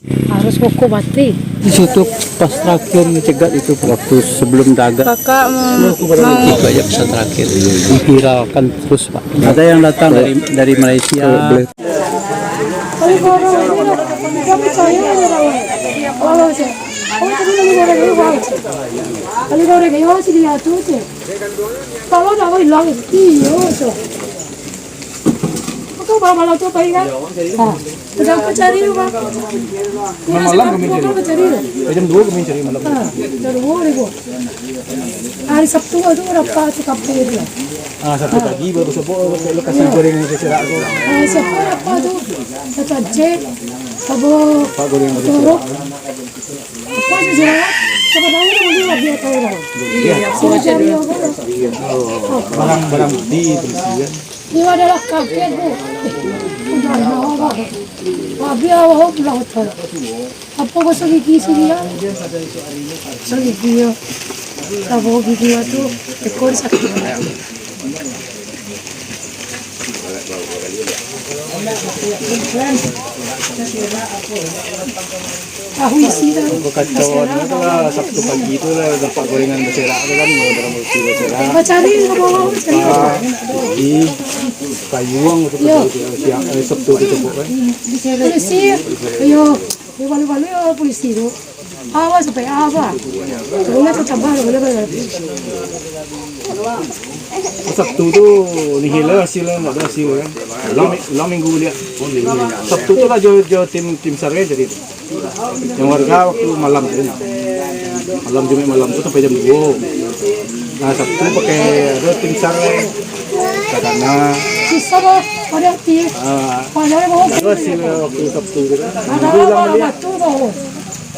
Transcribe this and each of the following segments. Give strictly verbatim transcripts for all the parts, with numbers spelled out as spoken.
Harus kokoh batin. Di situ pas terakhir dicegat itu, waktu sebelum dagak. Kakak mau, mau Itu aja pesan terakhir. Diviralkan terus, Pak. Ada yang datang dari, dari Malaysia. Kalau boleh. Kalau goreng ini, kami saya ada orang. Kalau saya, kalau tadi kami goreng ini, bang. Kami goreng ini, masih diatur, cek. Kalau dah hilang, iyo, cek. Kau malam-malam tu pai kan? Ha. Macam apa cari tu, Bang? Malam-malam kami cari. Apa cari tu? Jam dua kami cari malam. Ha. Jam dua ni, Bu. Hari Sabtu tu berapa tu kafe tu? Ah, Sabtu pagi baru sebut lokasi goreng yang serak tu. Ah, siapa apa tu? Kata Jack, apa? Pak goreng baru serak. Apa tu serak? Siapa tahu dia boleh lah dia tahu lah. Iya. Siapa cari apa? Barang-barang bukti polisi kan. Dia adalah kaget, Bu. Eh, udah lama, Bang. Habis awak pulang hotel. Apa gosok gigi sini, ya? Gosok gigi, ya. Apa gigi tu, ekor sakit. Tahu isi dah. Kekacauan tu lah, Sabtu pagi tu lah, dapat gorengan beserak tu kan, barang bukti beserak. Bacari ke bawah, bacari. Ah, di Kayuang tu. Yo. Siang, eh, Sabtu tu cukup kan. Polisi, ayo, yo, balu-balu yo polisi tu. Awas sampai apa? Boleh tu tambah, boleh, boleh. Sabtu tu nihil lah hasil, nggak ada hasil kan. Ulang, ulang minggu dia. Sabtu tu lah jo, jo tim, tim sar kan jadi tu. Yang warga waktu malam tu nya. Malam Jumat malam tu sampai jam dua. Nah, Sabtu pakai ada tim sar. Kadana. Susah dah, pada hati. Ah, Padahal mau ada hasil waktu Sabtu tu kan. Padahal ulang balik. Waktu tu.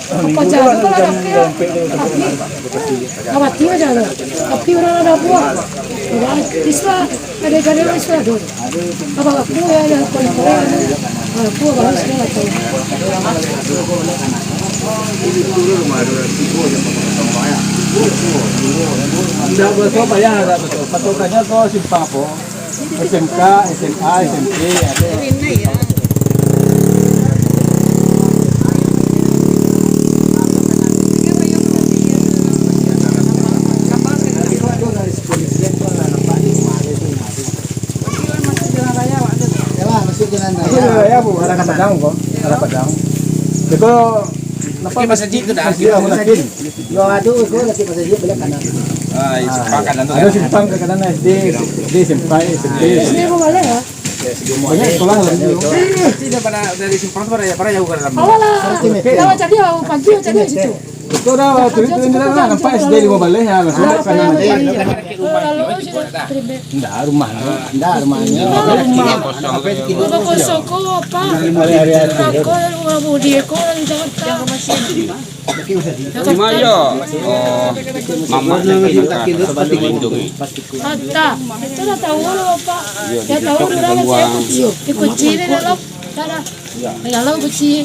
Apa jam tu lah jam tapi, tapi, tapi aja lah. Tapi orang ada buah. Orang Islam, ada-ada Islam tu. Apa aku ya, ya, aku, aku, aku, aku, aku, aku, aku, Ndak betul, payah, ndak betul. Patokannya kau simpang apa? S M K, S M A, S M P, ada. Yalah, masuk jalan raya. Masuk jalan raya, Bu, arah ka Padang, kok. Arah Padang. Iko, napa? Masjid tu dah. Masjid, masjid. Yo, aduh, iko lagi masjid, belok kanan. Ah, iya, simpang kanan tu. Ada kan? Simpang ke kanan, S D, S D, S M P, S M P. S D mau balik, ya? Banyak sekolah lah, Bu. Tidak pada dari simpang tu pada, pada jauh ke dalam. Awal lah. Kalau jadi, oh, pagi macam ni situ. Itu dah, turun, turun, turun, nampak S D lima baleh, ya, langsung ke kanan. Lalu sudah. Ndak, rumah. Ndak, rumahnya. Rumah kosong ko, Pak. Hari-hari. Rumah ko, rumah budi ko, di Jakarta. Cuma yo, oh, mamak nak minta dilindungi. Ada. Itu dah tahu lah, Pak. Dah tahu orang saya kunci. Di kunci di dalam. Dah, dah. Di dalam kunci.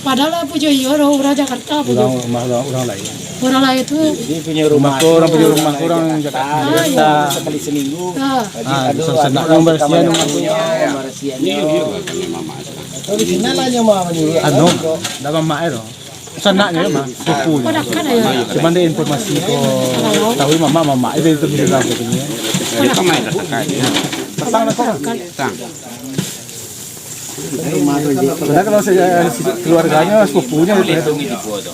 Padahal lah pujo iyo, orang, orang Jakarta pujo. Orang rumah orang, orang lain. Orang lain tu. Dia punya rumah tu, orang punya rumah tu orang Jakarta. Ah, iya. Sekali seminggu. Ah. Ah, susah nak membersihan rumah tu. Iya, iya. Kalau di sini lah nyo mah menyuruh. Anu, dah mamak tu. Sanaknyo mah, sepupunyo. Ponakan ayo. Cuman dia informasi ko tahu mamak, mamak itu, itu bisa tahu katanya. Dia pemain rasakan. Petang lah kau. Petang. Padahal kalau saya, keluarganya, sepupunya gitu ya. Melindungi di bawah tu.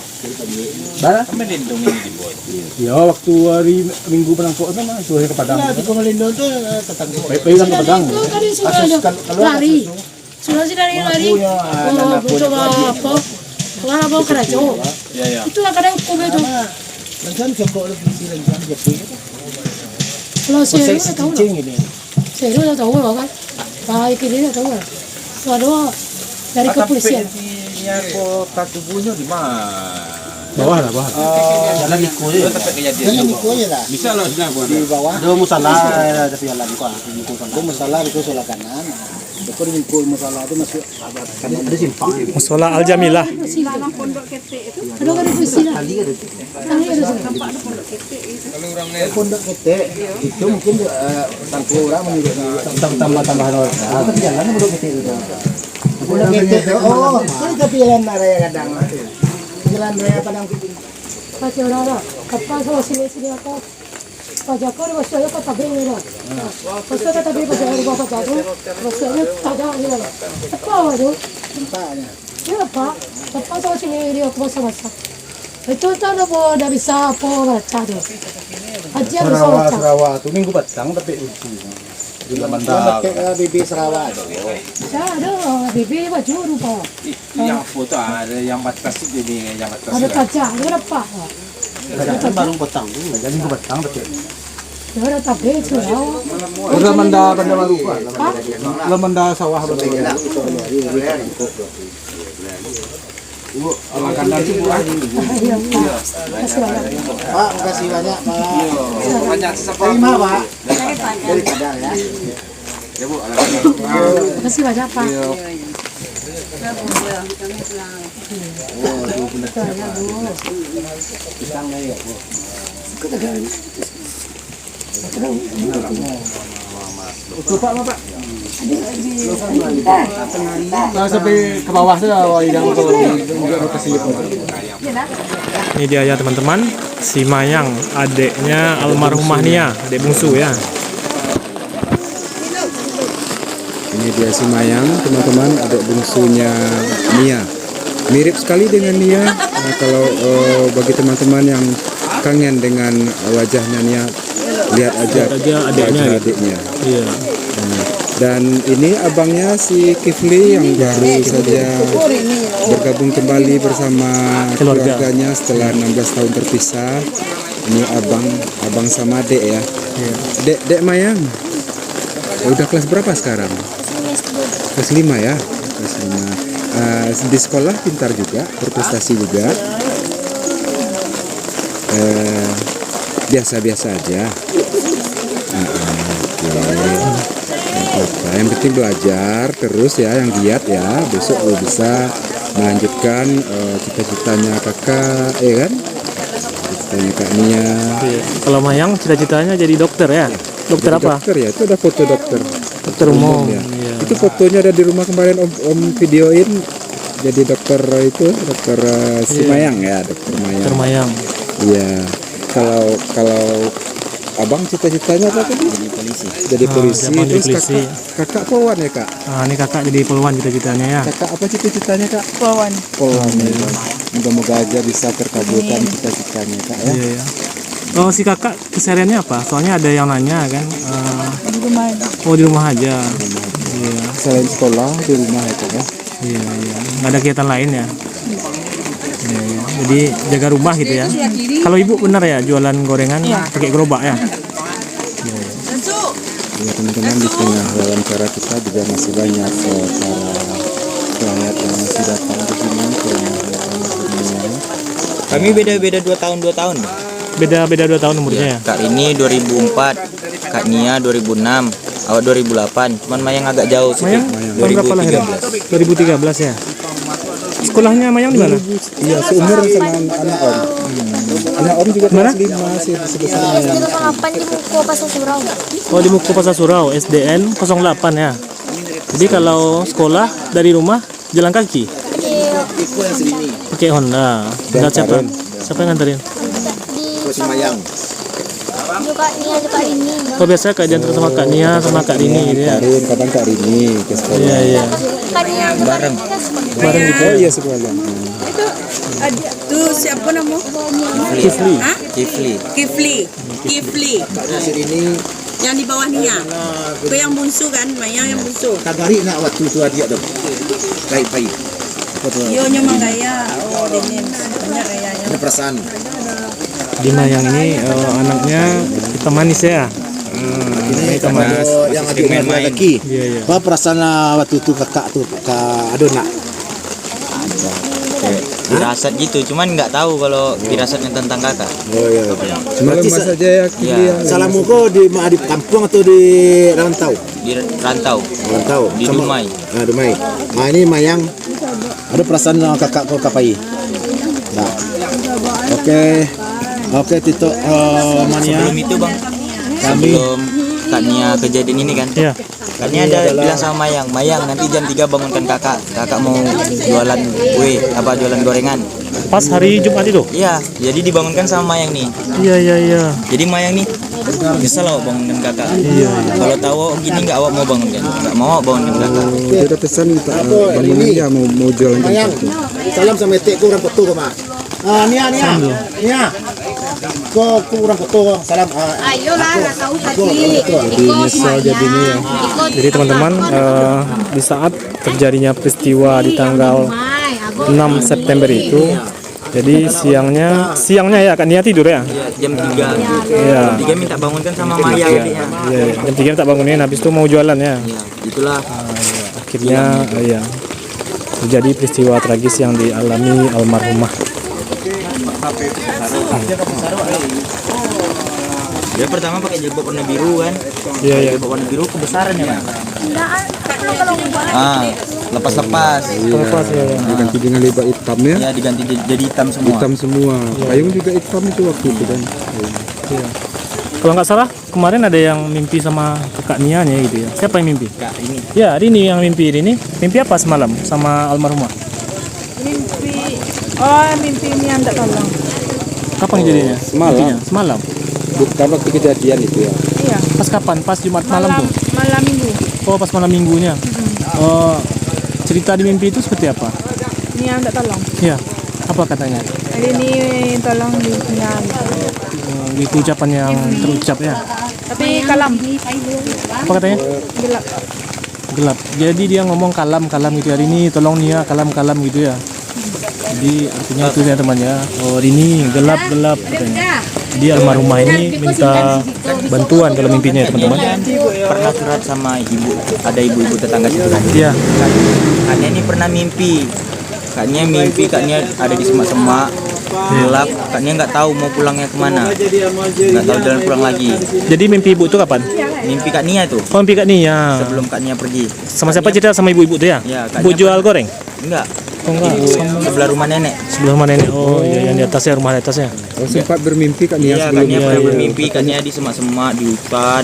Bara? Melindungi di bawah tu. Ya, waktu hari Minggu penangkok tu mah, suruh ke Padang. Nah, tiko melindungi tu, eh, tetangga. Baik, baik, ke Padang. Itu kan disuruh kasus, aja. Kalau, kalau lari. Kasus tu. Sudah sih lari-lari. Mengaku ya, oh, anak butuh apa? Keluar apa karajo? Ya, ya. Itulah kadang hukum itu. Macam sokok lagi, silang jam jepit. Kalau saya tahu lah. Saya tahu lah kan. Baik ini tahu lah. Waduh, dari kepolisian. Tapi ko katubuhnyo di ma? Bawah lah, bawah. Ah, jalan iko je. Jalan iko je lah. Bisa lah sini aku. Di bawah. Ada musala, ada jalan ko, iko musala. Ada musala, iko sebelah kanan. Iko di iko musala tu masuk. Ada simpang. Musola Al Jamilah. Dalam pondok ketek itu. Ada, ada di sini. Tali ada. Tali ada sini. Nampak ada pondok ketek itu. Pondok ketek itu mungkin, eh, tangku orang menyuruh tambah-tambah orang. Tapi jalan pondok ketek itu. Udah ketek tu. Oh, itu jalan raya Gadang. Jalan raya Padang Piting. Masih orang lah. Apa sama sini, sini apa? Pajakan masuk aja kota Beng ni lah. Masuk kota Beng, pajakan rumah pajakan. Masuknya tajam ni lah. Apa tu? Tempatnya. Ya, Pak. Apa sama sini dia aku masak-masak. Itu tak ada apa, dah bisa apa baca tu. Aja bisa Sarawa, baca. Sarawa tu minggu patang tapi uji. Di Lamanda. Pakai, eh, bibir Sarawa tu. Ya, ada bibir baju rupa. Ih, yang apa tu? Ah, ada yang batas tu, ini yang batas. Ada tu, eh. Pajak, ada apa? Ada pajak. Baru patang tu. Jadi minggu patang tapi. Ya, ada tapi Sarawa. Lamanda, Lamanda baru, Pak. Hah? Lamanda sawah baru. Ibu, makan nasi, Bu, ah. Iya, Pak. Makasih banyak. Pak, makasih banyak, Pak. Iya, banyak sesapa. Terima, Pak. Dari Padang, ya. Ya, Bu, alhamdulillah. Makasih banyak, Pak. Iya. Oh, itu benar. Betul, ya, Bu. Pisang, ya, Bu. Nah, sampai ke bawah saja, wah, yang tu, yang lokasi itu. Ini dia ya, teman-teman, si Mayang, adiknya almarhumah Nia, adik bungsu ya. Ini dia si Mayang, teman-teman, adik bungsunya Nia. Mirip sekali dengan Nia. Nah, kalau, eh, bagi teman-teman yang kangen dengan wajahnya Nia, lihat aja. Lihat aja adiknya, wajah gitu. Adiknya. Iya. Nah, dan ini abangnya si Kifli yang baru saja bergabung kembali bersama Keluarga. Keluarganya setelah enam belas tahun terpisah. Ini abang, abang sama dek ya. Iya. Dek, Dek Mayang. Udah kelas berapa sekarang? Kelas lima ya. Kelas lima. Ah, di sekolah pintar juga, berprestasi juga. Eh, biasa-biasa aja. Ah, ah, oke. Nggak apa-apa. Yang penting belajar terus ya, yang giat ya. Besok lu bisa melanjutkan, eh, cita-citanya kakak, ya kan? Cita-citanya Kak Nia. Iya. Kalau Mayang cita-citanya jadi dokter ya? Dokter apa? Jadi dokter ya, itu ada foto dokter. Dokter umum, ya. Iya. Itu fotonya ada di rumah kemarin, Om, Om videoin. Jadi dokter itu, dokter, eh, si Iya. Mayang ya, dokter Mayang. Dokter Mayang. Iya. Kalau, kalau abang cita-citanya apa tadi? Jadi polisi. Jadi Ah, polisi, abang jadi terus polisi. Kakak, kakak polwan ya, Kak? Ah, ini kakak jadi polwan cita-citanya ya. Kakak apa cita-citanya, Kak? Polwan. Polwan, ya. Moga-moga aja bisa terkabulkan Amin. Cita-citanya, Kak, ya. Iya, iya. Oh, si kakak kesehariannya apa? Soalnya ada yang nanya kan. Eh, Di rumah aja. Oh, di rumah aja. Iya. Selain sekolah, di rumah ya, Kak, ya? Iya, iya. Nggak ada kegiatan lain ya? Iya, iya. Jadi jaga rumah gitu ya. Kalau ibu benar ya jualan gorengan Iya. pakai gerobak ya? Iya, iya. Ya, teman-teman, di tengah wawancara kita juga masih banyak, eh, para pelayat yang masih datang ke sini, ke rumah almarhum Nia. Kami beda-beda dua tahun, dua tahun. Beda-beda dua tahun umurnya Iya, ya? Kak Rini dua ribu empat, Kak Nia dua ribu enam, awak dua ribu delapan. Cuman Mayang agak jauh sikit. Mayang? Tahun berapa lahir? dua ribu tiga belas. Dua ribu tiga belas ya? Sekolahnya Mayang di mana? Iya, seumur sama an-, anak Om. Anak Om juga Mana? Kelas lima sih, sebesar Mayang. Delapan di Muko Pasar Surau. Oh, di Muko Pasar Surau, S D N kosong delapan ya. Jadi kalau sekolah dari rumah jalan kaki? Iya. Pakai Honda. Honda siapa? Diantarin. Siapa yang nganterin? Di Kak Nia, Kak Rini. Oh, biasa Kak diantar sama Kak Nia, sama Kak Rini gitu ya? Diantarin, kadang Kak Rini ke sekolah. Iya, iya. Kak Nia, Kak Bareng. Rini kan sekolah. Bareng gitu ya? Oh, iya, sekolah. Itu adik, tuh siapa nama? Kifli. Hah? Kifli. Kifli. Kifli. Kak Nasir ini Yang di bawah Nia. Itu yang bungsu kan, Maya yang bungsu. Tagarik nak waktu tu adik tu. Baik, baik. Apa tu? Yo, nyo manggaya. Oh, dingin. Banyak gayanya. Ada perasaan. Dina yang ini, eh, anaknya hitam manis ya. Hmm, ini hitam manis. Yang adik main. Iya, iya. Apa perasaan, ah, waktu tu kakak tu, ka-, aduh nak Kayak firasat gitu, cuman nggak tahu kalau firasatnya tentang kakak. Oh, iya, iya. Semalam berarti sa-, saja ya, Kili, iya, ya. Salamu ko di, ma-, di kampung atau di rantau? Di rantau. Rantau. Di Dumai. Ah, Dumai. Ah, ini Mayang. Ada perasaan sama kakak ko kapai? Nah. Oke. Oke, Tito, eh, Mania. Sebelum itu, Bang. Kami sebelum Kak Nia kejadian ini kan. Iya. Kak Nia ada bilang sama Mayang, "Mayang, nanti jam tiga bangunkan kakak, kakak mau jualan kue, apa, jualan gorengan." Pas hari Jumat itu? Iya, jadi dibangunkan sama Mayang nih. Iya, iya, iya. Jadi Mayang nih, "Nyesal awak bangunkan kakak." Iya, iya. "Kalau tahu awak gini, nggak awak mau bangunkan, nggak mau awak bangunkan kakak." Dia ada pesan minta, eh, bangunan dia mau, mau jualan tempat. Salam sama etek ko urang Koto ko, Mak. Ah, Nia, Nia. Nia. Ko, ko urang Koto, salam. Ah, Ayolah, nggak tahu tadi. Jadi nyesal jadinya ya. Jadi teman-teman, eh, di saat terjadinya peristiwa di tanggal enam September itu, jadi siangnya, siangnya ya, Kak Nia tidur ya? Iya, jam tiga. Iya. Jam tiga minta bangunkan sama Mayang. Iya, iya, jam tiga minta bangunin, habis itu mau jualan ya? Iya, itulah. Akhirnya, iya, terjadi peristiwa tragis yang dialami almarhumah. Dia pertama pakai jilbab warna biru kan? Iya, iya. Jilbab warna biru kebesaran ya, Mas? Ah, lepas-lepas. Lepas, ya, ya. Diganti dengan jilbab hitam ya? Ya, diganti di- jadi hitam semua. Hitam semua. Iya. Payung juga hitam itu waktu itu kan. Iya. Kalau nggak salah, kemarin ada yang mimpi sama kakak Nia nih gitu ya. Siapa yang mimpi? Kak Rini. Ya, Rini yang mimpi, Rini. Mimpi apa semalam sama almarhumah? Mimpi, oh, mimpi Nia minta tolong. Kapan kejadiannya? Semalam. Mimpinya? Semalam. Bukan waktu kejadian itu ya. Iya. Pas kapan? Pas Jumat malam tuh? Malam minggu. Oh, pas malam minggunya. Oh, cerita di mimpi itu seperti apa? Nia minta tolong. Iya. Apa katanya? Hari ini tolong ditinggal. Oh, itu ucapan yang terucap ya. Tapi kalam. Apa katanya? Gelap. Gelap. Jadi dia ngomong kalam-kalam gitu ya, "Hari ini tolong Nia kalam-kalam," gitu ya. Jadi artinya itu ya teman ya. "Oh, hari ini gelap-gelap," katanya. Jadi almarhumah ini minta bantuan kalau mimpinya ya teman-teman. Pernah curhat sama ibu, ada ibu-ibu tetangga situ kan. Iya. Kak Nia ini pernah mimpi. Kak Nia mimpi, Kak Nia ada di semak-semak, gelap. Kak Nia nggak tahu mau pulangnya kemana, nggak tahu jalan pulang lagi. Jadi mimpi ibu tu kapan? Mimpi Kak Nia tu. Oh, mimpi Kak Nia. Sebelum Kak Nia pergi. Sama siapa cerita, sama ibu-ibu tu ya? Ya, Kak Nia jual goreng? Enggak. Oh, enggak. Ibu sebelah rumah nenek. Sebelah rumah nenek. Oh, iya, yang di atas ya, rumah di atas ya. Oh, sempat bermimpi Kak Nia sebelumnya? Iya, Kak Nia pernah bermimpi, Kak Nia di semak-semak, di hutan,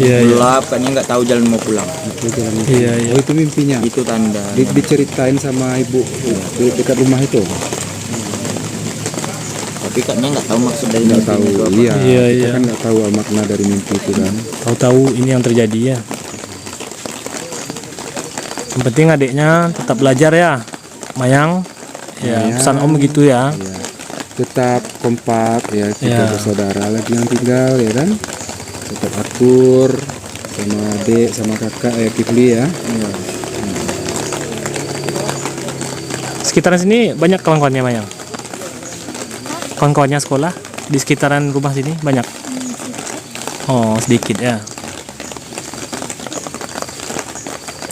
gelap, Kak Nia nggak tahu jalan mau pulang. Iya, iya. Oh, itu mimpinya? Itu tanda. Di- diceritain sama ibu di dekat rumah itu? Tapi Kak Nia nggak tahu maksud dari mimpi itu apa. Iya, kita kan nggak tahu makna dari mimpi itu kan. Tahu-tahu ini yang terjadi ya. Yang penting adiknya tetap belajar ya, Mayang. Ya, pesan Om begitu ya. Iya. Tetap kompak ya, kita bersaudara lagi yang tinggal ya kan. Tetap akur sama adik sama kakak ya, Kifli ya. Iya. Sekitaran sini banyak kawan-kawannya Mayang? Kawan-kawannya sekolah di sekitaran rumah sini banyak? Oh, sedikit ya.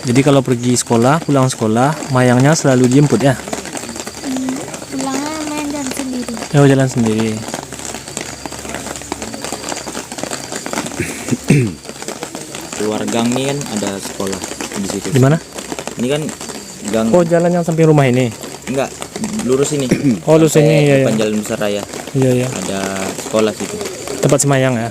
Jadi kalau pergi sekolah, pulang sekolah, Mayangnya selalu dijemput ya? Hmm, pulangnya main jalan sendiri. Oh, jalan sendiri. Keluar gang ni kan ada sekolah di situ. Di mana? Ini kan gang. Oh, jalan yang samping rumah ini? Enggak, lurus ini. Oh, lurus ini, iya, iya. Depan Jalan Besar Raya. Iya, iya. Ada sekolah situ. Tempat semayang ya?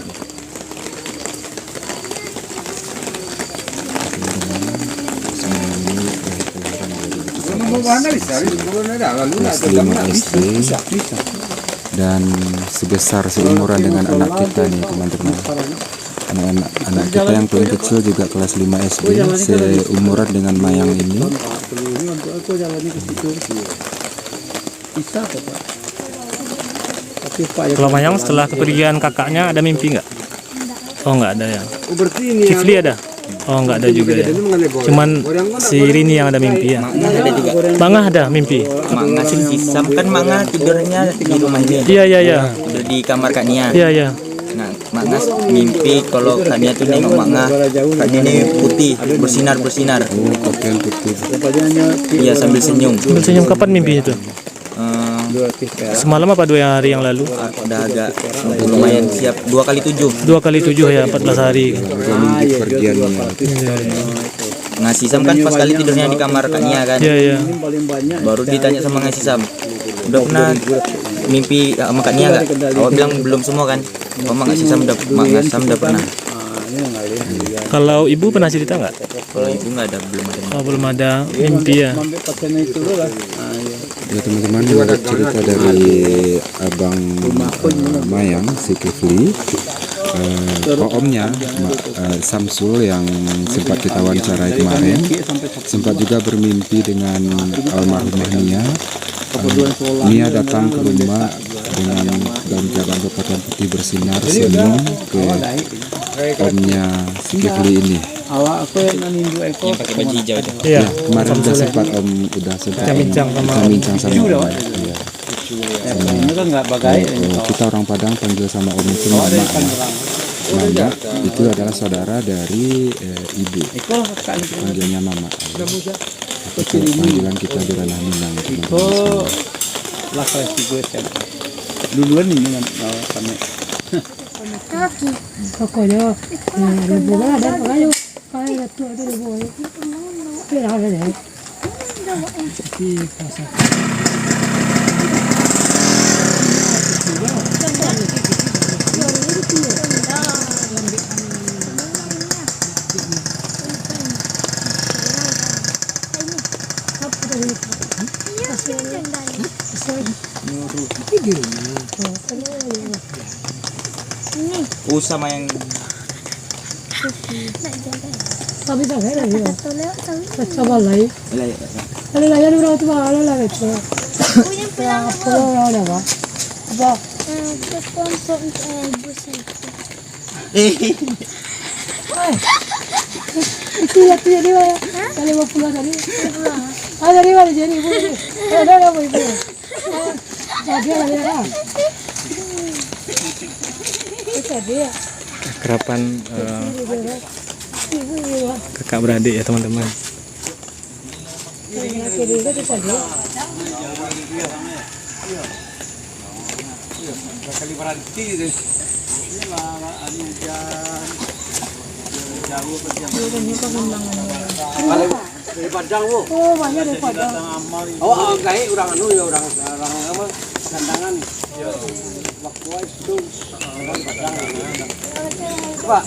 Kelas lima S D dan sebesar seumuran dengan anak kita nih, teman-teman. Anak-anak, anak kita yang paling kecil juga kelas lima S D, seumuran dengan Mayang ini. Kalau Mayang setelah kepergian kakaknya ada mimpi nggak? Oh, nggak ada ya. Kifli ada? Oh, nggak ada juga ya. Cuman si Rini yang ada mimpi ya? Mak Ngah ada juga. Mak Ngah ada mimpi? Mak Ngah si Sisam kan, Mak Ngah tidurnya di rumah ini. Iya, iya, iya. Tidur di kamar Kak Nia. Iya, iya. Nah, Mak Ngah mimpi kalau Kak Nia tu nengok Mak Ngah, Kak Nia ni putih, bersinar-bersinar. Oh, pakaian putih. Iya, sambil senyum. Sambil senyum, kapan mimpi itu? Eh, semalam apa dua hari yang lalu? Udah agak lumayan siap, dua kali tujuh. Dua kali tujuh ya, empat belas hari. Udah minggu pergiannya. Iya, iya. Nah, si Sisam kan pas kali tidurnya di kamar Kak Nia kan. Iya, iya. Baru ditanya sama Ngah Sisam, "Udah pernah mimpi sama Kak Nia nggak?" Awak bilang belum semua kan. Cuma Ngah Sisam udah, Mak Ngah Sisam udah pernah. Kalau ibu pernah cerita nggak? Kalau ibu nggak ada, belum ada. Oh, belum ada mimpi ya? Ya, teman-teman, menurut cerita dari Abang, eh, Mayang, si Kifli, eh, omnya, Ma-, eh, Samsul yang sempat kita wawancarai kemarin, sempat juga bermimpi dengan almarhumah Nia. Eh, Nia datang ke rumah dengan dalam keadaan berpakaian putih bersinar, senyum ke omnya si Kifli ini. Awak aku yang nindu eko. Yang pakai baju hijau tu. Iya. Ya, kemarin udah sempat om, udah sempat om bincang-bincang sama bincang-bincang sama om. Iya. Ini kan nggak bagai. Eh, kita orang Padang panggil sama om itu mama, ya. Mama itu adalah saudara dari, eh, ibu. Panggilnya mama. Itu panggilan kita di ranah Minang, teman-teman semua. Lah, kelas tiga S M A. Duluan ini kan, eh, kami. Kaki. Pokoknya, nah, ada bunga, ada pengayu. Kayak ada tu, ada bunga. Tapi dah ada deh. Tapi pasal. Apa tadi? Iya, ini. Oh, sama yang Tapi tak ada dia. Coba lai. Kalau lai ada orang tu, malu lah, betul. Punya pulang apa? Apa orang ada, Pak? Apa? Eh, ke sponsor, eh, ibu saya. Eh. Itu ya, itu ya, dia, ya. Hah? Kalau mau pulang tadi. Pulang. Ah, dari mana jadi, ibu? Ada, ada, apa, ibu? Akraban, eh, kakak beradik ya, teman-teman. Dari Padang, Bu. Oh, banyak dari Padang. Awak gaek urang anu, ya, urang, urang apa? Kandangan. Waktu itu urang Padang. Pak.